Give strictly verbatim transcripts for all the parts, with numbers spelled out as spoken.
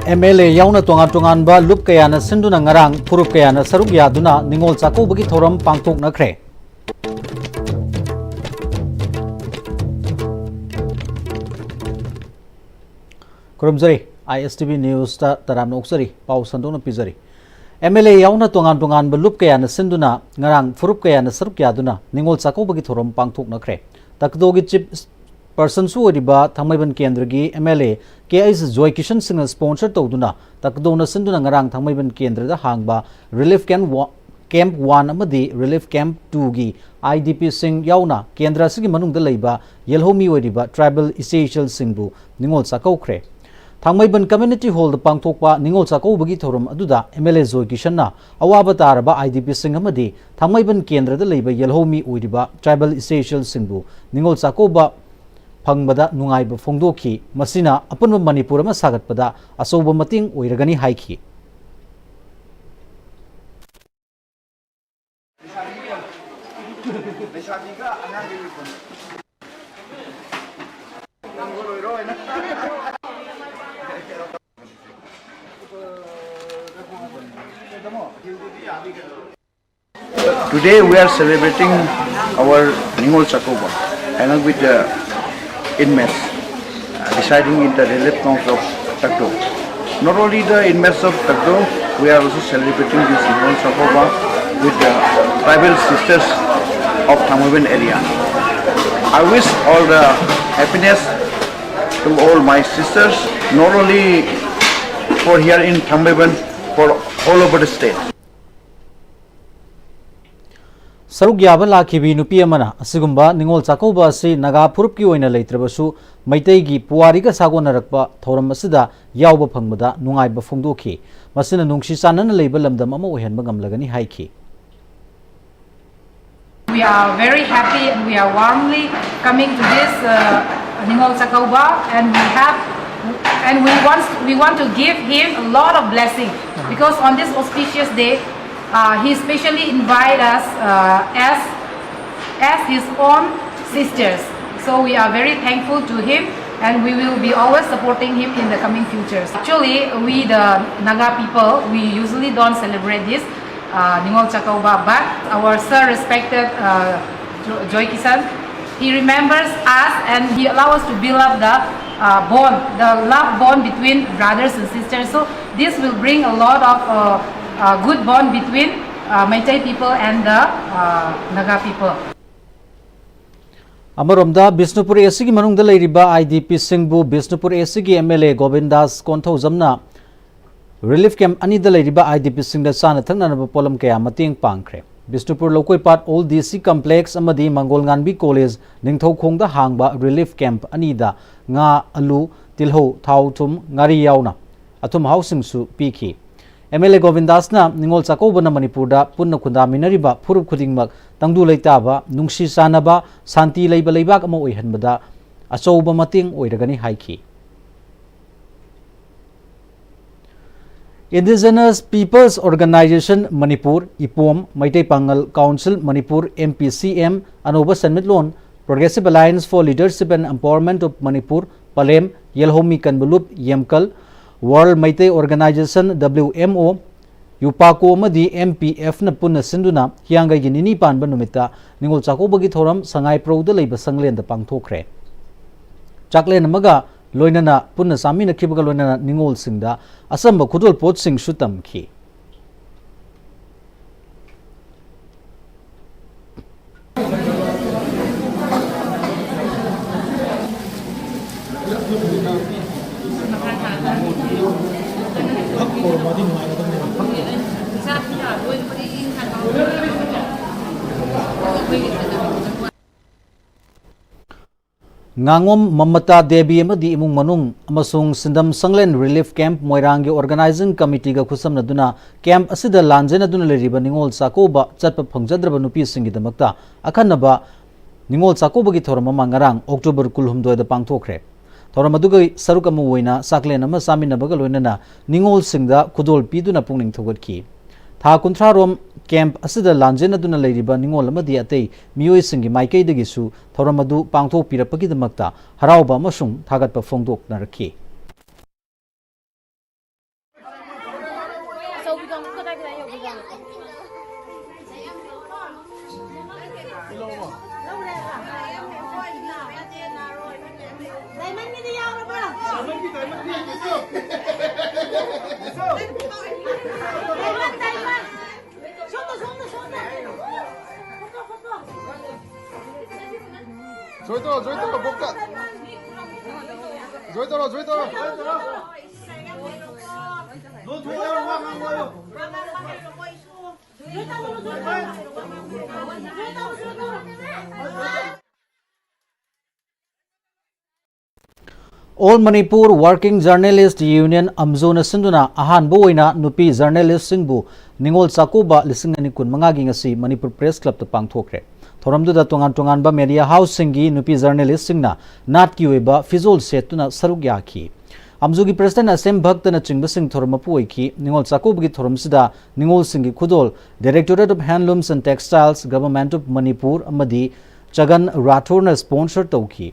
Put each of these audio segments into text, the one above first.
M L ꯑꯦ ꯌꯥꯎꯅ ꯇꯣꯉꯥꯟ ꯇꯣꯉꯥꯟꯕ ꯂꯨꯞ ꯀꯌꯥꯅ ꯁꯤꯟꯗꯨꯅ ꯉꯔꯥꯡ ꯐꯨꯔꯨꯞ ꯀꯌꯥꯅ ꯁꯔꯨꯛ ꯌꯥꯗꯨꯅ ꯅꯤꯉꯣꯜ ꯆꯥꯛꯀꯧꯕꯒꯤ ꯊꯧꯔꯝ ꯄꯥꯡꯊꯣꯛꯅꯈ꯭ꯔꯦ꯫ ꯈꯨꯔꯨꯝꯖꯔꯤ, ꯑꯥꯏ ꯑꯦꯁ ꯇꯤ ꯚꯤ ꯅ꯭ꯌꯨꯁꯇ ꯇꯔꯥꯝꯅ ꯑꯣꯛꯆꯔꯤ꯫ ꯄꯥꯎ ꯁꯟꯗꯣꯛꯅ ꯄꯤꯖꯔꯤ꯫ ꯑꯦꯝ ꯑꯦꯜ ꯑꯦ ꯌꯥꯎꯅ ꯇꯣꯉꯥꯟ ꯇꯣꯉꯥꯟꯕ ꯂꯨꯞ ꯀꯌꯥꯅ ꯁꯤꯟꯗꯨꯅ ꯉꯔꯥꯡ ꯐꯨꯔꯨꯞ ꯀꯌꯥꯅ ꯁꯔꯨꯛ ꯌꯥꯗꯨꯅ ꯅꯤꯉꯣꯜ ꯆꯥꯛꯀꯧꯕꯒꯤ ꯊꯧꯔꯝ ꯄꯥꯡꯊꯣꯛꯅꯈ꯭ꯔꯦ꯫ ꯇꯛꯗꯣꯒꯤ ꯆꯤꯐ ꯄꯔꯁꯟꯁꯨ ꯑꯣꯏꯔꯤꯕ ꯊꯥꯡꯃꯩꯕꯟ ꯀꯦꯟꯗ꯭ꯔꯒꯤ M L A K H Joykishan ꯁꯤꯡꯅ ꯁ꯭ꯄꯣꯟꯁꯔ ꯇꯧꯗꯨꯅ ꯇꯛꯗꯣꯅ ꯁꯤꯟꯗꯨꯅ ꯉꯔꯥꯡ ꯊꯥꯡꯃꯩꯕꯟ ꯀꯦꯟꯗ꯭ꯔꯗ ꯍꯥꯡꯕ ꯔꯤꯂꯤꯐ ꯀꯦꯝꯞ ꯋꯥ-, ꯀꯦꯝꯞ ꯋꯥꯟ ꯑꯃꯗꯤ ꯔꯤꯂꯤꯐ ꯀꯦꯝꯞ ꯇꯨꯒꯤ ꯑꯥꯏ ꯗꯤ ꯄꯤꯁꯤꯡ ꯌꯥꯎꯅ ꯀꯦꯟꯗ꯭ꯔ ꯑꯁꯤꯒꯤ ꯃꯅꯨꯡꯗ ꯂꯩꯕ ꯌꯦꯜꯍꯧꯃꯤ ꯑꯣꯏꯔꯤꯕ ꯇ꯭ꯔꯥꯏꯕꯦꯜ ꯏꯆꯦ ꯏꯆꯜꯁꯤꯡꯕꯨ ꯅꯤꯉꯣꯜ ꯆꯥꯛꯀꯧꯈ꯭ꯔꯦ꯫ ꯊꯥꯡꯃꯩꯕꯟ ꯀꯝꯃ꯭ꯌꯨꯅꯤꯇꯤ ꯍꯣꯜꯗ ꯄꯥꯡꯊꯣꯛꯄ ꯅꯤꯉꯣꯜ ꯆꯥꯛꯀꯧꯕꯒꯤ ꯊꯧꯔꯝ ꯑꯗꯨꯗ ꯑꯦꯝ ꯑꯦꯜ ꯑꯦ ꯖꯣꯏꯀꯤꯁꯟꯅ ꯑꯋꯥꯕ ꯇꯥꯔꯕ ꯑꯥꯏ ꯗꯤ ꯄꯤꯁꯤꯡ ꯑꯃꯗꯤ ꯊꯥꯡꯃꯩꯕꯟ ꯀꯦꯟꯗ꯭ꯔꯗ ꯂꯩꯕ ꯌꯦꯜꯍꯧꯃꯤ ꯑꯣꯏꯔꯤꯕ ꯇ꯭ꯔꯥꯏꯕꯦꯜ ꯏꯆꯦ ꯏꯆꯜꯁꯤꯡꯕꯨ ꯅꯤꯉꯣꯜ ꯆꯥꯛꯀꯧꯕ ꯐꯪꯕꯗ ꯅꯨꯡꯉꯥꯏꯕ ꯐꯣꯡꯗꯣꯛꯈꯤ꯫ ꯃꯁꯤꯅ ꯑꯄꯨꯟꯕ ꯃꯅꯤꯄꯨꯔ ꯑꯃ ꯁꯥꯒꯠꯄꯗ ꯑꯆꯧꯕ ꯃꯇꯦꯡ ꯑꯣꯏꯔꯒꯅꯤ ꯍꯥꯏꯈꯤ꯫ Today we are celebrating our Ningol Chakouba along with the inmates uh, residing in the relief camps of Takdo. Not only the inmates of Takdo, we are also celebrating this Ningol Chakouba with the tribal sisters of Thangaben area. I wish all the happiness to all my sisters, not only for here in Thangaben, for all over the state. ꯁꯔꯨꯛ ꯌꯥꯕ ꯂꯥꯛꯈꯤꯕꯤ ꯅꯨꯄꯤ ꯑꯃꯅ ꯑꯁꯤꯒꯨꯝꯕ ꯅꯤꯉꯣꯜ ꯆꯥꯛꯀꯧꯕ ꯑꯁꯤ ꯅꯥꯒꯥ ꯐꯨꯔꯨꯞꯀꯤ ꯑꯣꯏꯅ ꯂꯩꯇ꯭ꯔꯕꯁꯨ ꯃꯩꯇꯩꯒꯤ ꯄꯨꯋꯥꯔꯤꯒ ꯁꯥꯒꯣꯟꯅꯔꯛꯄ ꯊꯧꯔꯝ ꯑꯁꯤꯗ ꯌꯥꯎꯕ ꯐꯪꯕꯗ ꯅꯨꯡꯉꯥꯏꯕ ꯐꯣꯡꯗꯣꯛꯈꯤ꯫ ꯃꯁꯤꯅ ꯅꯨꯡꯁꯤ ꯆꯥꯟꯅꯅ ꯂꯩꯕ ꯂꯝꯗꯝ ꯑꯃ ꯑꯣꯏꯍꯟꯕ ꯉꯝꯂꯒꯅꯤ ꯍꯥꯏꯈꯤ꯫ We are very happy and we are warmly coming to this uh, Ningol Chakouba, and we have and we want we want to give him a lot of blessing because on this auspicious day uh, he specially invited us uh, as as his own sisters. So we are very thankful to him. And we will be always supporting him in the coming futures. Actually, we the Naga people, we usually don't celebrate this uh, Ningol Chakouba, but our sir respected uh, Jo- Joy Kisan, he remembers us and he allows us to build up the uh, bond, the love bond between brothers and sisters. So this will bring a lot of uh, uh, good bond between uh, Meitei people and the uh, Naga people. ꯑꯃꯔꯣꯝꯗ ꯕꯤꯁꯅꯨꯄꯨꯔ ꯑꯦꯁꯤꯒꯤ ꯃꯅꯨꯡꯗ ꯂꯩꯔꯤꯕ I D ꯄꯤꯁꯤꯡꯕꯨ ꯕꯤꯁꯅꯨꯄꯨꯔ ꯑꯦꯁꯤꯒꯤ M L A Govindas ꯀꯣꯟꯊꯧꯖꯝꯅ relief camp ꯑꯅꯤꯗ ꯂꯩꯔꯤꯕ I ꯗꯤ ꯄꯤꯁꯤꯡꯗ ꯆꯥꯅ ꯊꯛꯅꯅꯕ ꯄꯣꯠꯂꯝ ꯀꯌꯥ ꯃꯇꯦꯡ ꯄꯥꯡꯈ꯭ꯔꯦ꯫ ꯕꯤꯁꯅꯨꯄꯨꯔ ꯂꯧꯀꯣꯏꯄꯥꯠ ꯑꯣꯜ ꯗꯤ ꯁꯤ ꯀꯝꯄ꯭ꯂꯦꯛꯁ ꯑꯃꯗꯤ ꯃꯪꯒꯣꯜꯉꯥꯟꯕꯤ ꯀꯣꯂꯦꯖ ꯅꯤꯡꯊꯧꯈꯣꯡꯗ ꯍꯥꯡꯕ ꯔꯤꯂꯤꯐ ꯀꯦꯝꯞ ꯑꯅꯤꯗ ꯉꯥ, ꯑꯂꯨ, ꯇꯤꯜꯍꯧ, ꯊꯥꯎ, ꯊꯨꯝ, ꯉꯥꯔꯤ ꯌꯥꯎꯅ ꯑꯊꯨꯝ ꯑꯍꯥꯎꯁꯤꯡꯁꯨ ꯄꯤꯈꯤ꯫ ꯑꯦꯝ ꯑꯦꯜ ꯑꯦ ꯒꯣꯕꯤꯟꯗꯥꯁꯅ ꯅꯤꯉꯣꯜ ꯆꯥꯛꯀꯧꯕꯅ ꯃꯅꯤꯄꯨꯔꯗ ꯄꯨꯟꯅ ꯈꯨꯟꯗꯥꯃꯤꯟꯅꯔꯤꯕ ꯐꯨꯔꯨꯞ ꯈꯨꯗꯤꯡꯃꯛ ꯇꯪꯗꯨ ꯂꯩꯇꯥꯕ, ꯅꯨꯡꯁꯤ ꯆꯥꯟꯅꯕ, ꯁꯥꯟꯇꯤ ꯂꯩꯕ ꯂꯩꯕꯥꯛ ꯑꯃ ꯑꯣꯏꯍꯟꯕꯗ ꯑꯆꯧꯕ ꯃꯇꯦꯡ ꯑꯣꯏꯔꯒꯅꯤ ꯍꯥꯏꯈꯤ꯫ Indigenous Peoples Organisation Manipur, Ipom, Meitei Pangal council Manipur, M P C M, ꯑꯅꯧꯕ ꯁꯦꯟꯃꯤꯠꯂꯣꯟ, Progressive Alliance for Leadership and Empowerment of Manipur, ꯄꯂꯦꯝ, ꯌꯦꯜꯍꯧꯃꯤ ꯀꯟꯕ ꯂꯨꯞ, ꯌꯦꯝꯀꯜ, World Meitei Organisation, W M O, ꯌꯨꯄꯥꯀꯣ ꯑꯃꯗꯤ ꯑꯦꯝ ꯄꯤ ꯑꯦꯐꯅ ꯄꯨꯟꯅ ꯁꯤꯟꯗꯨꯅ ꯍꯤꯌꯥꯡꯒꯩꯒꯤ ꯅꯤꯅꯤ ꯄꯥꯟꯕ ꯅꯨꯃꯤꯠꯇ ꯅꯤꯉꯣꯜ ꯆꯥꯛꯀꯧꯕꯒꯤ ꯊꯧꯔꯝ ꯁꯉꯥꯏꯄ꯭ꯔꯧꯗ ꯂꯩꯕ ꯁꯪꯂꯦꯟꯗ ꯄꯥꯡꯊꯣꯛꯈ꯭ꯔꯦ꯫ ꯆꯥꯛꯂꯦꯟ ꯑꯃꯒ ꯂꯣꯏꯅꯅ ꯄꯨꯟꯅ ꯆꯥꯃꯤꯟꯅꯈꯤꯕꯒ ꯂꯣꯏꯅꯅ ꯅꯤꯉꯣꯜꯁꯤꯡꯗ ꯑꯆꯝꯕ ꯈꯨꯗꯣꯜ ꯄꯣꯠꯁꯤꯡꯁꯨ ꯇꯝꯈꯤ꯫ ꯉꯥꯉꯣꯝ ꯃꯃꯇꯥ ꯗꯦꯕꯤ ꯑꯃꯗꯤ ꯏꯃꯨꯡ ꯃꯅꯨꯡ ꯑꯃꯁꯨꯡ ꯁꯤꯟꯗꯝ ꯁꯪꯂꯦꯟ ꯔꯤꯂꯤꯐ ꯀꯦꯝꯞ ꯃꯣꯏꯔꯥꯡꯒꯤ ꯑꯣꯔꯒꯅꯥꯏꯖꯤꯡ ꯀꯃꯤꯇꯤꯒ ꯈꯨꯠꯁꯝꯅꯗꯨꯅ ꯀꯦꯝꯞ ꯑꯁꯤꯗ ꯂꯥꯟꯖꯦꯟꯅꯗꯨꯅ ꯂꯩꯔꯤꯕ ꯅꯤꯉꯣꯜ ꯆꯥꯛꯀꯧꯕ ꯆꯠꯄ ꯐꯪꯖꯗ꯭ꯔꯕ ꯅꯨꯄꯤꯁꯤꯡꯒꯤꯗꯃꯛꯇ ꯑꯈꯟꯅꯕ ꯅꯤꯉꯣꯜ ꯆꯥꯛꯀꯧꯕꯒꯤ ꯊꯧꯔꯝ ꯑꯃ ꯉꯔꯥꯡ ꯑꯣꯛꯇꯣꯕꯔ ꯀꯨꯟꯍꯨꯝꯗꯣꯏꯗ ꯄꯥꯡꯊꯣꯛꯈ꯭ꯔꯦ꯫ ꯊꯧꯔꯝ ꯑꯗꯨꯒꯤ ꯁꯔꯨꯛ ꯑꯃ ꯑꯣꯏꯅ ꯆꯥꯛꯂꯦꯟ ꯑꯃ ꯆꯥꯃꯤꯟꯅꯕꯒ ꯂꯣꯏꯅꯅ ꯅꯤꯉꯣꯜꯁꯤꯡꯗ ꯈꯨꯗꯣꯜ ꯄꯤꯗꯨꯅ ꯄꯨꯛꯅꯤꯡ ꯊꯧꯒꯠꯈꯤ꯫ ꯊꯥ ꯀꯨꯟꯊ꯭ꯔꯥ ꯔꯣꯝ ꯀꯦꯝꯞ ꯑꯁꯤꯗ ꯂꯥꯟꯖꯦꯟꯅꯗꯨꯅ ꯂꯩꯔꯤꯕ ꯅꯤꯉꯣꯜ ꯑꯃꯗꯤ ꯑꯇꯩ ꯃꯤꯑꯣꯏꯁꯤꯡꯒꯤ ꯃꯥꯏꯀꯩꯗꯒꯤꯁꯨ ꯊꯧꯔꯝ ꯑꯗꯨ ꯄꯥꯡꯊꯣꯛꯄꯤꯔꯛꯄꯒꯤꯗꯃꯛꯇ ꯍꯔꯥꯎꯕ ꯑꯃꯁꯨꯡ ꯊꯥꯒꯠꯄ ꯐꯣꯡꯗꯣꯛꯅꯔꯛꯈꯤ꯫ ꯁꯣꯏ ꯇꯧꯔꯣ, ꯁꯣꯏ ꯇꯧꯔꯣ, ꯕꯣꯛꯇ꯫ ꯁꯣꯏ ꯇꯧꯔꯣ, ꯁꯣꯏ ꯇꯧꯔꯣ꯫ All Manipur Working Journalist Union, ꯑꯝꯖꯣꯅ ꯁꯤꯟꯗꯨꯅ ꯑꯍꯥꯟꯕ ꯑꯣꯏꯅ ꯅꯨꯄꯤ ꯖꯔꯅꯦꯂꯤꯁꯁꯤꯡꯕꯨ ꯅꯤꯉꯣꯜ ꯆꯥꯛꯀꯧꯕ ꯂꯤꯁꯤꯡ ꯑꯅꯤ ꯀꯨꯟꯃꯉꯥꯒꯤ ꯉꯁꯤ ꯃꯅꯤꯄꯨꯔ ꯄ꯭ꯔꯦꯁ ꯀ꯭ꯂꯕꯇ ꯄꯥꯡꯊꯣꯛꯈ꯭ꯔꯦ꯫ ꯊꯧꯔꯝꯗꯨꯗ ꯇꯣꯉꯥꯟ ꯇꯣꯉꯥꯟꯕ ꯃꯦꯗꯤꯌꯥ ꯍꯥꯎꯁꯁꯤꯡꯒꯤ ꯅꯨꯄꯤ ꯖꯔꯅꯦꯂꯤꯁꯁꯤꯡꯅ ꯅꯥꯠꯀꯤ ꯑꯣꯏꯕ ꯐꯤꯖꯣꯜ ꯁꯦꯠꯇꯨꯅ ꯁꯔꯨꯛ ꯌꯥꯈꯤ꯫ ꯑꯝꯖꯨꯒꯤ ꯄ꯭ꯔꯦꯁꯤꯗꯦꯟ ꯑꯁꯦꯝ ꯚꯛꯇꯅꯆꯤꯡꯕꯁꯤꯡ ꯊꯧꯔꯝ ꯃꯄꯨ ꯑꯣꯏꯈꯤ꯫ ꯅꯤꯉꯣꯜ ꯆꯥꯛꯀꯧꯕꯒꯤ ꯊꯧꯔꯝꯁꯤꯗ ꯅꯤꯉꯣꯜꯁꯤꯡꯒꯤ ꯈꯨꯗꯣꯜ Directorate of Handlooms and Textiles, Government of Manipur ꯑꯃꯗꯤ ꯆꯒꯟ ꯔꯥꯊꯣꯔꯅ ꯁ꯭ꯄꯣꯟꯁꯔ ꯇꯧꯈꯤ꯫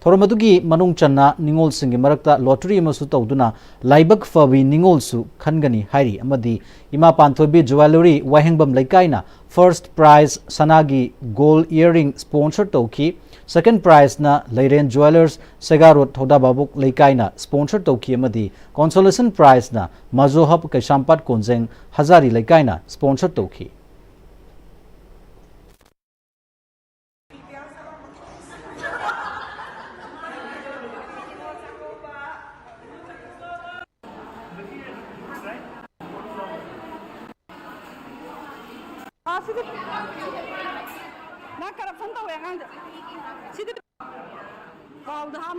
ꯊꯧꯔꯝ ꯑꯗꯨꯒꯤ ꯃꯅꯨꯡ ꯆꯟꯅ ꯅꯤꯉꯣꯜꯁꯤꯡꯒꯤ ꯃꯔꯛꯇ ꯂꯣꯇꯔꯤ ꯑꯃꯁꯨ ꯇꯧꯗꯨꯅ ꯂꯥꯏꯕꯛ ꯐꯕꯤ ꯅꯤꯉꯣꯜꯁꯨ ꯈꯟꯒꯅꯤ ꯍꯥꯏꯔꯤ ꯑꯃꯗꯤ ꯏꯃꯥ ꯄꯥꯟꯊꯣꯏꯕꯤ ꯖꯨꯋꯦꯂꯔꯤ ꯋꯥꯍꯦꯡꯕꯝ ꯂꯩꯀꯥꯏꯅ ꯐꯥꯔꯁ ꯄ꯭ꯔꯥꯏꯖ ꯁꯅꯥꯒꯤ ꯒꯣꯜ ꯏꯌꯔꯔꯤꯡ ꯁ꯭ꯄꯣꯟꯁꯔ ꯇꯧꯈꯤ꯫ ꯁꯦꯀꯦꯟ ꯄ꯭ꯔꯥꯏꯖꯅ ꯂꯩꯔꯦꯟ ꯖꯨꯋꯦꯂꯔꯁ ꯁꯦꯒꯥ ꯔꯣꯗ ꯊꯧꯗꯥ ꯚꯥꯕꯣꯛ ꯂꯩꯀꯥꯏꯅ ꯁ꯭ꯄꯣꯟꯁꯔ ꯇꯧꯈꯤ ꯑꯃꯗꯤ ꯀꯣꯟꯁꯣꯂꯦꯁꯟ ꯄ꯭ꯔꯥꯏꯖꯅ ꯃꯥꯖꯣꯍꯕ ꯀꯩꯁꯥꯝꯄꯥꯠ ꯀꯣꯟꯖꯦꯡ ꯍꯖꯥꯔꯤ ꯂꯩꯀꯥꯏꯅ ꯁ꯭ꯄꯣꯟꯁꯔ ꯇꯧꯈꯤ꯫ ꯑꯥ, ꯁꯤꯗꯤ ꯅꯪ ꯀꯔꯞꯁꯟ ꯇꯧꯋꯦ ꯑꯉꯥꯡꯗ꯫ ꯁꯤꯗꯤ ꯄꯥꯎꯗ ꯍꯥꯞ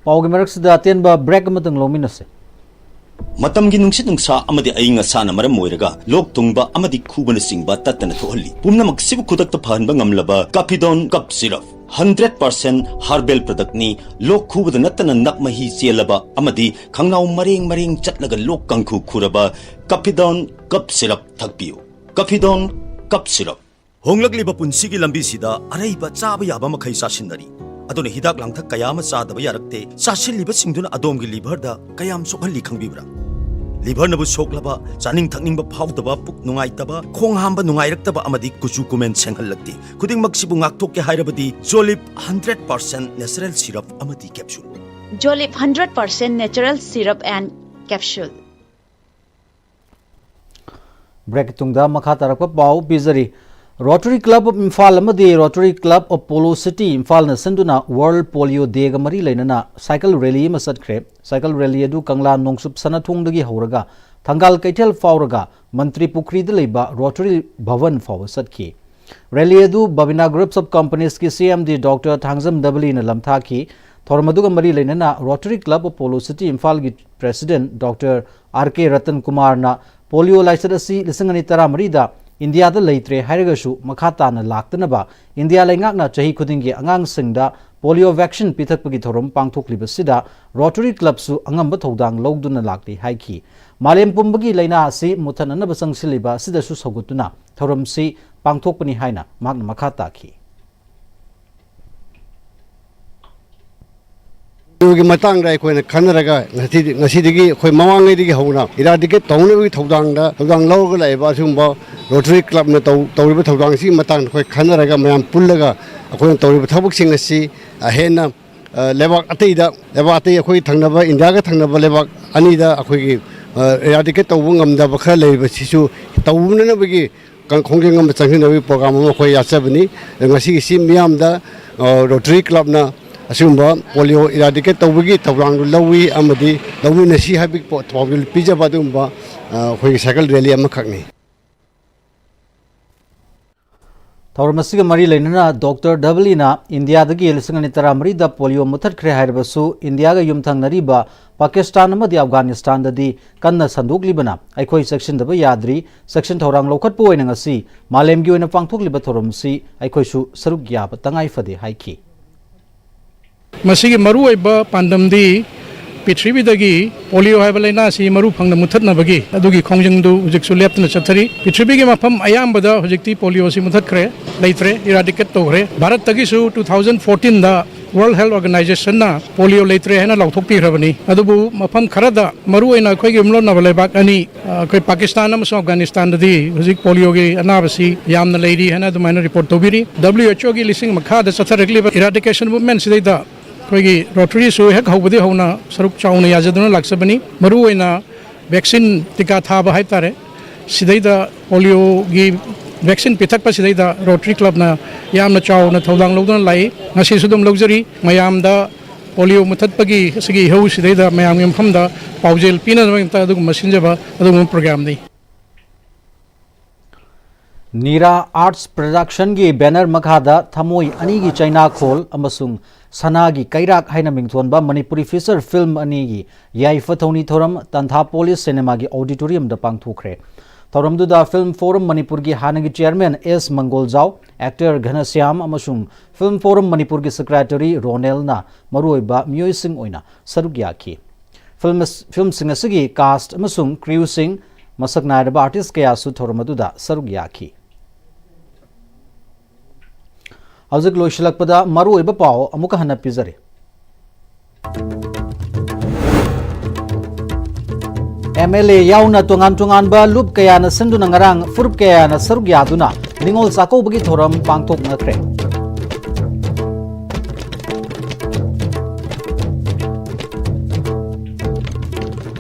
ꯄꯥꯎꯒꯤ ꯃꯔꯛꯁꯤꯗ ꯑꯇꯦꯟꯕ ꯕ꯭ꯔꯦꯛ ꯑꯃꯇꯪ ꯂꯧꯃꯤꯟꯅꯁꯦ꯫ ꯃꯇꯝꯒꯤ ꯅꯨꯡꯁꯤꯠ ꯅꯨꯡꯁꯥ ꯑꯃꯗꯤ ꯑꯏꯪ ꯑꯁꯥꯅ ꯃꯔꯝ ꯑꯣꯏꯔꯒ ꯂꯣꯛ ꯊꯨꯡꯕ ꯑꯃꯗꯤ ꯈꯨꯕꯅꯆꯤꯡꯕ ꯇꯠꯇꯅ ꯊꯣꯛꯍꯜꯂꯤ꯫ ꯄꯨꯝꯅꯃꯛꯁꯤꯕꯨ ꯈꯨꯗꯛꯇ ꯐꯍꯟꯕ ꯉꯝꯂꯕ ꯀꯥꯐꯤꯗꯣꯟ ꯀꯞ ꯁꯤꯔꯞ, ꯍꯟꯗ꯭ꯔꯦꯠ ꯄꯥꯔꯁꯦꯟ ꯍꯥꯔꯕꯦꯜ ꯄ꯭ꯔꯗꯛꯅꯤ꯫ ꯂꯣꯛ ꯈꯨꯕꯗ ꯅꯠꯇꯅ ꯅꯞ ꯃꯍꯤ ꯆꯦꯜꯂꯕ ꯑꯃꯗꯤ ꯈꯪꯅꯥꯎ ꯃꯔꯦꯡ ꯃꯔꯦꯡ ꯆꯠꯂꯒ ꯂꯣꯛ ꯀꯥꯡꯈꯨ ꯈꯨꯔꯕ ꯀꯥꯐꯤꯗꯣꯟ ꯀꯞ ꯁꯤꯔꯞ ꯊꯛꯄꯤꯌꯨ꯫ ꯀꯥꯐꯤꯗꯣꯟ ꯀꯞ ꯁꯤꯔꯞ꯫ ꯍꯣꯡꯂꯛꯂꯤꯕ ꯄꯨꯟꯁꯤꯒꯤ ꯂꯝꯕꯤꯁꯤꯗ ꯑꯔꯩꯕ ꯆꯥꯕ ꯌꯥꯕ ꯃꯈꯩ ꯆꯥꯁꯤꯟꯅꯔꯤ꯫ ꯑꯗꯨꯅ ꯍꯤꯗꯥꯛ ꯂꯥꯡꯊꯛ ꯀꯌꯥ ꯑꯃ ꯆꯥꯗꯕ ꯌꯥꯔꯛꯇꯦ꯫ ꯆꯥꯁꯤꯜꯂꯤꯕꯁꯤꯡꯗꯨꯅ ꯑꯗꯣꯝꯒꯤ ꯂꯤꯚꯔꯗ ꯀꯌꯥꯝ ꯁꯣꯛꯍꯜꯂꯤ ꯈꯪꯕꯤꯕ꯭ꯔꯥ? ꯂꯤꯚꯔꯅꯕꯨ ꯁꯣꯛꯂꯕ, ꯆꯥꯅꯤꯡ ꯊꯛꯅꯤꯡꯕ ꯐꯥꯎꯗꯕ, ꯄꯨꯛ ꯅꯨꯡꯉꯥꯏꯇꯕ, ꯈꯣꯡ ꯍꯥꯝꯕ ꯅꯨꯡꯉꯥꯏꯔꯛꯇꯕ ꯑꯃꯗꯤ ꯀꯨꯆꯨ ꯀꯨꯃꯦꯟ ꯁꯦꯡꯍꯜꯂꯛꯇꯦ꯫ ꯈꯨꯗꯤꯡꯃꯛꯁꯤꯕꯨ ꯉꯥꯛꯊꯣꯛꯀꯦ ꯍꯥꯏꯔꯕꯗꯤ Jolip hundred percent natural syrup ꯑꯃꯗꯤ capsule. Jolip hundred percent natural syrup and capsule. ꯕ꯭ꯔꯦꯛꯀꯤ ꯇꯨꯡꯗ ꯃꯈꯥ ꯇꯥꯔꯛꯄ ꯄꯥꯎ ꯄꯤꯖꯔꯤ꯫ ꯔꯣꯇꯔꯤ ꯀ꯭ꯂꯕ ꯑꯣꯐ ꯏꯝꯐꯥꯜ ꯑꯃꯗꯤ rotary club of polo city ꯏꯝꯐꯥꯜꯅ ꯁꯤꯟꯗꯨꯅ ꯋꯥꯔꯜꯗ ꯄꯣꯂꯤꯑꯣ ꯗꯦꯒ ꯃꯔꯤ ꯂꯩꯅꯅ ꯁꯥꯏꯀꯜ ꯔꯦꯂꯤ ꯑꯃ ꯆꯠꯈ꯭ꯔꯦ꯫ ꯁꯥꯏꯀꯜ ꯔꯦꯂꯤ ꯑꯗꯨ ꯀꯪꯂꯥ ꯅꯣꯡꯆꯨꯞ ꯁꯅꯥꯊꯣꯡꯗꯒꯤ ꯍꯧꯔꯒ ꯊꯪꯒꯥꯜ ꯀꯩꯊꯦꯜ ꯐꯥꯎꯔꯒ ꯃꯟꯇ꯭ꯔꯤ ꯄꯨꯈ꯭ꯔꯤꯗ ꯂꯩꯕ ꯔꯣꯇꯔꯤ ꯚꯕꯟ ꯐꯥꯎꯕ ꯆꯠꯈꯤ꯫ ꯔꯦꯂꯤ ꯑꯗꯨ ꯕꯕꯤꯅꯥ ꯒ꯭ꯔꯨꯞꯁ ꯑꯣꯐ ꯀꯝꯄꯅꯤꯁꯀꯤ ꯁꯤ ꯑꯦꯝ ꯗꯤ ꯗꯣꯛꯇꯔ ꯊꯥꯡꯖꯝ ꯗꯕꯂꯤꯅ ꯂꯝꯊꯥꯈꯤ꯫ ꯊꯧꯔꯝ ꯑꯗꯨꯒ ꯃꯔꯤ ꯂꯩꯅꯅ rotary club of polo city ꯏꯝꯐꯥꯜꯒꯤ ꯄ꯭ꯔꯦꯁꯤꯗꯦꯟꯠ ꯗꯣꯛꯇꯔ ꯑꯥꯔ ꯀꯦ ꯔꯇꯟ ꯀꯨꯃꯥꯔꯅ ꯄꯣꯂꯤꯑꯣ ꯂꯥꯏꯆꯠ ꯑꯁꯤ ꯂꯤꯁꯤꯡ ꯑꯅꯤ ꯇꯔꯥꯃꯔꯤꯗ ꯏꯟꯗꯤꯌꯥꯗ ꯂꯩꯇ꯭ꯔꯦ ꯍꯥꯏꯔꯒꯁꯨ ꯃꯈꯥ ꯇꯥꯅ ꯂꯥꯛꯇꯅꯕ ꯏꯟꯗꯤꯌꯥ ꯂꯩꯉꯥꯛꯅ ꯆꯍꯤ ꯈꯨꯗꯤꯡꯒꯤ ꯑꯉꯥꯡꯁꯤꯡꯗ ꯄꯣꯂꯤꯑꯣ ꯚꯦꯛꯁꯤꯟ ꯄꯤꯊꯛꯄꯒꯤ ꯊꯧꯔꯝ ꯄꯥꯡꯊꯣꯛꯂꯤꯕꯁꯤꯗ ꯔꯣꯇꯔꯤ ꯀ꯭ꯂꯕꯁꯨ ꯑꯉꯝꯕ ꯊꯧꯗꯥꯡ ꯂꯧꯗꯨꯅ ꯂꯥꯛꯂꯤ ꯍꯥꯏꯈꯤ꯫ ꯃꯥꯂꯦꯝ ꯄꯨꯝꯕꯒꯤ ꯂꯥꯏꯅꯥ ꯑꯁꯤ ꯃꯨꯠꯊꯠꯅꯅꯕ ꯆꯪꯁꯤꯜꯂꯤꯕ ꯑꯁꯤꯗꯁꯨ ꯁꯧꯒꯠꯇꯨꯅ ꯊꯧꯔꯝꯁꯤ ꯄꯥꯡꯊꯣꯛꯄꯅꯤ ꯍꯥꯏꯅ ꯃꯍꯥꯛꯅ ꯃꯈꯥ ꯇꯥꯈꯤ꯫ ꯑꯗꯨꯒꯤ ꯃꯇꯥꯡꯗ ꯑꯩꯈꯣꯏꯅ ꯈꯟꯅꯔꯒ ꯉꯁꯤꯗꯤ, ꯉꯁꯤꯗꯒꯤ ꯑꯩꯈꯣꯏ ꯃꯃꯥꯡꯉꯩꯗꯒꯤ ꯍꯧꯅ ꯏꯔꯥꯗꯤꯀꯦꯠ ꯇꯧꯅꯕꯒꯤ ꯊꯧꯗꯥꯡꯗ, ꯊꯧꯗꯥꯡ ꯂꯧꯔꯒ ꯂꯥꯛꯏꯕ ꯑꯁꯤꯒꯨꯝꯕ ꯔꯣꯇꯔꯤ ꯀ꯭ꯂꯕꯅ ꯇꯧ-, ꯇꯧꯔꯤꯕ ꯊꯧꯗꯥꯡꯁꯤꯒꯤ ꯃꯇꯥꯡꯗ ꯑꯩꯈꯣꯏ ꯈꯟꯅꯔꯒ ꯃꯌꯥꯝ ꯄꯨꯜꯂꯒ ꯑꯩꯈꯣꯏꯅ ꯇꯧꯔꯤꯕ ꯊꯕꯛꯁꯤꯡ ꯑꯁꯤ, ꯑ, ꯍꯦꯟꯅ, ꯑ, ꯂꯩꯕꯥꯛ ꯑꯇꯩꯗ, ꯂꯩꯕꯥꯛ ꯑꯇꯩ ꯑꯩꯈꯣꯏ ꯊꯪꯅꯕ, ꯏꯟꯗꯤꯌꯥꯒ ꯊꯪꯅꯕ ꯂꯩꯕꯥꯛ ꯑꯅꯤꯗ ꯑꯩꯈꯣꯏꯒꯤ, ꯑ, ꯏꯔꯥꯗꯤꯀꯦꯠ ꯇꯧꯕ ꯉꯝꯗꯕ ꯈꯔ ꯂꯩꯔꯤꯕꯁꯤꯁꯨ ꯇꯧꯅꯅꯕꯒꯤ ꯀ-, ꯈꯣꯡꯖꯪ ꯑꯃ ꯆꯪꯁꯤꯟꯅꯕꯒꯤ ꯄ꯭ꯔꯣꯒ꯭ꯔꯥꯝ ꯑꯃ ꯑꯩꯈꯣꯏ ꯌꯥꯠꯆꯕꯅꯤ꯫ ꯑꯗ ꯉꯁꯤꯒꯤꯁꯤ ꯃꯤꯌꯥꯝꯗ, ꯑ, ꯔꯣꯇꯔꯤ ꯀ꯭ꯂꯕꯅ ꯑꯁꯤꯒꯨꯝꯕ ꯄꯣꯂꯤꯑꯣ ꯏꯔꯥꯗꯤꯀꯦꯠ ꯇꯧꯕꯒꯤ ꯊꯧꯗꯥꯡꯗꯨ ꯂꯧꯏ ꯑꯃꯗꯤ ꯂꯧꯃꯤꯟꯅꯁꯤ ꯍꯥꯏꯕꯒꯤ ꯄꯥꯎ-, ꯄꯥꯎꯖꯦꯜ ꯄꯤꯖꯕ ꯑꯗꯨꯒꯨꯝꯕ, ꯑ, ꯑꯩꯈꯣꯏꯒꯤ ꯁꯥꯏꯀꯜ ꯔꯦꯂꯤ ꯑꯃꯈꯛꯅꯤ꯫ ꯊꯧꯔꯝ ꯑꯁꯤꯒ ꯃꯔꯤ ꯂꯩꯅꯅ ꯗꯣꯛꯇꯔ ꯗꯕꯂꯤꯅ ꯏꯟꯗꯤꯌꯥꯗꯒꯤ ꯂꯤꯁꯤꯡ ꯑꯅꯤ ꯇꯔꯥꯃꯔꯤꯗ ꯄꯣꯂꯤꯑꯣ ꯃꯨꯠꯊꯠꯈ꯭ꯔꯦ ꯍꯥꯏꯔꯕꯁꯨ, ꯏꯟꯗꯤꯌꯥꯒ ꯌꯨꯝꯊꯪꯅꯔꯤꯕ ꯄꯥꯀꯤꯁꯇꯥꯟ ꯑꯃꯗꯤ ꯑꯐꯒꯥꯅꯤꯁꯇꯥꯟꯗꯗꯤ ꯀꯟꯅ ꯁꯟꯗꯣꯛꯂꯤꯕꯅ ꯑꯩꯈꯣꯏ ꯆꯦꯛꯁꯤꯟꯗꯕ ꯌꯥꯗ꯭ꯔꯤ꯫ ꯆꯦꯛꯁꯤꯟ ꯊꯧꯔꯥꯡ ꯂꯧꯈꯠꯄ ꯑꯣꯏꯅ ꯉꯁꯤ ꯃꯥꯂꯦꯝꯒꯤ ꯑꯣꯏꯅ ꯄꯥꯡꯊꯣꯛꯂꯤꯕ ꯊꯧꯔꯝ ꯑꯁꯤ ꯑꯩꯈꯣꯏꯁꯨ ꯁꯔꯨꯛ ꯌꯥꯕ ꯇꯉꯥꯏ ꯐꯗꯦ ꯍꯥꯏꯈꯤ꯫ ꯃꯁꯤꯒꯤ ꯃꯔꯨꯑꯣꯏꯕ ꯄꯥꯟꯗꯝꯗꯤ ꯄ꯭ꯔꯤꯊꯤꯕꯤꯗꯒꯤ ꯄꯣꯂꯤꯑꯣ ꯍꯥꯏꯕ ꯂꯥꯏꯅꯥ ꯑꯁꯤ ꯃꯔꯨ ꯐꯪꯅ ꯃꯨꯠꯊꯠꯅꯕꯒꯤ ꯑꯗꯨꯒꯤ ꯈꯣꯡꯖꯪꯗꯨ ꯍꯧꯖꯤꯛꯁꯨ ꯂꯦꯞꯇꯅ ꯆꯠꯊꯔꯤ꯫ ꯄ꯭ꯔꯤꯊꯤꯕꯤꯒꯤ ꯃꯐꯝ ꯑꯌꯥꯝꯕꯗ ꯍꯧꯖꯤꯛꯇꯤ ꯄꯣꯂꯤꯑꯣ ꯑꯁꯤ ꯃꯨꯠꯊꯠꯈ꯭ꯔꯦ, ꯂꯩꯇ꯭ꯔꯦ, ꯏꯔꯥꯗꯤꯀꯦꯠ ꯇꯧꯈ꯭ꯔꯦ꯫ ꯚꯥꯔꯠꯇꯒꯤꯁꯨ ꯇꯨ ꯊꯥꯎꯖꯟ ꯐꯣꯔꯇꯤꯟꯗ ꯋꯥꯔꯜꯗ ꯍꯦꯜꯊ ꯑꯣꯔꯒꯅꯥꯏꯖꯦꯁꯟꯅ ꯄꯣꯂꯤꯑꯣ ꯂꯩꯇ꯭ꯔꯦ ꯍꯥꯏꯅ ꯂꯥꯎꯊꯣꯛꯄꯤꯈ꯭ꯔꯕꯅꯤ꯫ ꯑꯗꯨꯕꯨ ꯃꯐꯝ ꯈꯔꯗ, ꯃꯔꯨꯑꯣꯏꯅ ꯑꯩꯈꯣꯏꯒꯤ ꯌꯨꯝꯂꯣꯟꯅꯕ ꯂꯩꯕꯥꯛ ꯑꯅꯤ, ꯑ, ꯑꯩꯈꯣꯏ ꯄꯥꯀꯤꯁꯇꯥꯟ ꯑꯃꯁꯨꯡ ꯑꯐꯒꯥꯅꯤꯁꯇꯥꯟꯗꯗꯤ ꯍꯧꯖꯤꯛ ꯄꯣꯂꯤꯑꯣꯒꯤ ꯑꯅꯥꯕꯁꯤ ꯌꯥꯝꯅ ꯂꯩꯔꯤ ꯍꯥꯏꯅ ꯑꯗꯨꯃꯥꯏꯅ ꯔꯤꯄꯣꯔꯠ ꯇꯧꯕꯤꯔꯤ꯫ ꯗꯕ꯭ꯂꯤꯌꯨ ꯑꯩꯆ ꯑꯣꯒꯤ ꯂꯤꯁꯤꯡ ꯃꯈꯥꯗ ꯆꯠꯊꯔꯛꯂꯤꯕ ꯏꯔꯥꯗꯤꯀꯦꯁꯟ ꯃꯨꯚꯃꯦꯟꯁꯤꯗꯩꯗ ꯑꯩꯈꯣꯏꯒꯤ ꯔꯣꯇꯔꯤꯁꯨ ꯍꯦꯛ ꯍꯧꯕꯗꯤ ꯍꯧꯅ ꯁꯔꯨꯛ ꯆꯥꯎꯅ ꯌꯥꯖꯗꯨꯅ ꯂꯥꯛꯆꯕꯅꯤ꯫ ꯃꯔꯨꯑꯣꯏꯅ ꯚꯦꯛꯁꯤꯟ ꯇꯤꯀꯥ ꯊꯥꯕ ꯍꯥꯏꯕ ꯇꯥꯔꯦ, ꯁꯤꯗꯩꯗ ꯄꯣꯂꯤꯑꯣꯒꯤ ꯚꯦꯛꯁꯤꯟ ꯄꯤꯊꯛꯄꯁꯤꯗꯩꯗ ꯔꯣꯇꯔꯤ ꯀ꯭ꯂꯕꯅ ꯌꯥꯝꯅ ꯆꯥꯎꯅ ꯊꯧꯗꯥꯡ ꯂꯧꯗꯨꯅ ꯂꯥꯛꯏ꯫ ꯉꯁꯤꯁꯨ ꯑꯗꯨꯝ ꯂꯧꯖꯔꯤ꯫ ꯃꯌꯥꯝꯗ ꯄꯣꯂꯤꯑꯣ ꯃꯨꯊꯠꯄꯒꯤ ꯑꯁꯤꯒꯤ ꯏꯍꯧꯁꯤꯗꯩꯗ ꯃꯌꯥꯝꯒꯤ ꯃꯐꯝꯗ ꯄꯥꯎꯖꯦꯜ ꯄꯤꯅꯕꯒꯤꯗꯃꯛꯇ ꯑꯗꯨꯒꯨꯝꯕ ꯁꯤꯟꯖꯕ ꯑꯗꯨꯒꯨꯝꯕ ꯄ꯭ꯔꯣꯒ꯭ꯔꯥꯝꯅꯤ꯫ ꯅꯤꯔꯥ ꯑꯥꯔꯠꯁ ꯄ꯭ꯔꯗꯛꯁꯟꯒꯤ ꯕꯦꯅꯔ ꯃꯈꯥꯗ ꯊꯃꯣꯏ ꯑꯅꯤꯒꯤ ꯆꯩꯅꯥꯈꯣꯜ ꯑꯃꯁꯨꯡ ꯁꯅꯥꯒꯤ ꯀꯩꯔꯥꯛ ꯍꯥꯏꯅ ꯃꯤꯡꯊꯣꯟꯕ ꯃꯅꯤꯄꯨꯔꯤ ꯐꯤꯆꯔ ꯐꯤꯜꯝ ꯑꯅꯤꯒꯤ ꯌꯥꯏꯐ ꯊꯧꯅꯤ ꯊꯧꯔꯝ ꯇꯥꯟꯊꯥ ꯄꯣꯂꯤꯁ ꯁꯤꯅꯦꯃꯥꯒꯤ ꯑꯣꯗꯤꯇꯣꯔꯤꯌꯝꯗ ꯄꯥꯡꯊꯣꯛꯈ꯭ꯔꯦ꯫ ꯊꯧꯔꯝꯗꯨꯗ ꯐꯤꯜꯝ ꯐꯣꯔꯝ ꯃꯅꯤꯄꯨꯔꯒꯤ ꯍꯥꯟꯅꯒꯤ ꯆꯤꯌꯔꯃꯦꯟ ꯑꯦꯁ ꯃꯪꯒꯣꯜꯖꯥꯎ, ꯑꯦꯛꯇꯔ ꯘꯅꯁ꯭ꯌꯥꯝ ꯑꯃꯁꯨꯡ ꯐꯤꯜꯝ ꯐꯣꯔꯝ ꯃꯅꯤꯄꯨꯔꯒꯤ ꯁꯦꯀ꯭ꯔꯦꯇꯔꯤ ꯔꯣꯅꯦꯜꯅ ꯃꯔꯨꯑꯣꯏꯕ ꯃꯤꯑꯣꯏꯁꯤꯡ ꯑꯣꯏꯅ ꯁꯔꯨꯛ ꯌꯥꯈꯤ꯫ ꯐꯤꯜꯝ ꯑꯁ-, ꯐꯤꯜꯝꯁꯤꯡ ꯑꯁꯤꯒꯤ ꯀꯥꯁ꯭ꯠ ꯑꯃꯁꯨꯡ ꯀ꯭ꯔꯤꯌꯨꯁꯤꯡ, ꯃꯁꯛ ꯅꯥꯏꯔꯕ ꯑꯥꯔꯇꯤꯁ꯭ꯠ ꯀꯌꯥꯁꯨ ꯊꯧꯔꯝ ꯑꯗꯨꯗ ꯁꯔꯨꯛ ꯌꯥꯈꯤ꯫ ꯍꯧꯖꯤꯛ ꯂꯣꯏꯁꯤꯜꯂꯛꯄꯗ ꯃꯔꯨꯑꯣꯏꯕ ꯄꯥꯎ ꯑꯃꯨꯛꯀ ꯍꯟꯅ ꯄꯤꯖꯔꯤ꯫ ꯑꯦꯝ ꯑꯦꯜ ꯑꯦ ꯌꯥꯎꯅ ꯇꯣꯉꯥꯟ ꯇꯣꯉꯥꯟꯕ ꯂꯨꯞ ꯀꯌꯥꯅ ꯁꯤꯟꯗꯨꯅ ꯉꯔꯥꯡ ꯐꯨꯔꯨꯞ ꯀꯌꯥꯅ ꯁꯔꯨꯛ ꯌꯥꯗꯨꯅ ꯅꯤꯉꯣꯜ ꯆꯥꯛꯀꯧꯕꯒꯤ ꯊꯧꯔꯝ ꯄꯥꯡꯊꯣꯛꯅꯈ꯭ꯔꯦ꯫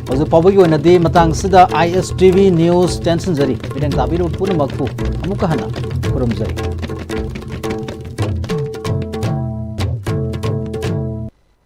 ꯍꯧꯖꯤꯛ ꯐꯥꯎꯕꯒꯤ ꯑꯣꯏꯅꯗꯤ ꯃꯇꯥꯡꯁꯤꯗ ꯑꯥꯏ ꯑꯦꯁ ꯇꯤ ꯚꯤ ꯅ꯭ꯌꯨꯁ ꯇꯦꯟꯁꯤꯟꯖꯔꯤ꯫ ꯃꯤꯠꯌꯦꯡ ꯇꯥꯕꯤꯔꯤꯕ ꯄꯨꯝꯅꯃꯛꯄꯨ ꯑꯃꯨꯛꯀ ꯍꯟꯅ ꯈꯨꯔꯨꯝꯖꯔꯤ꯫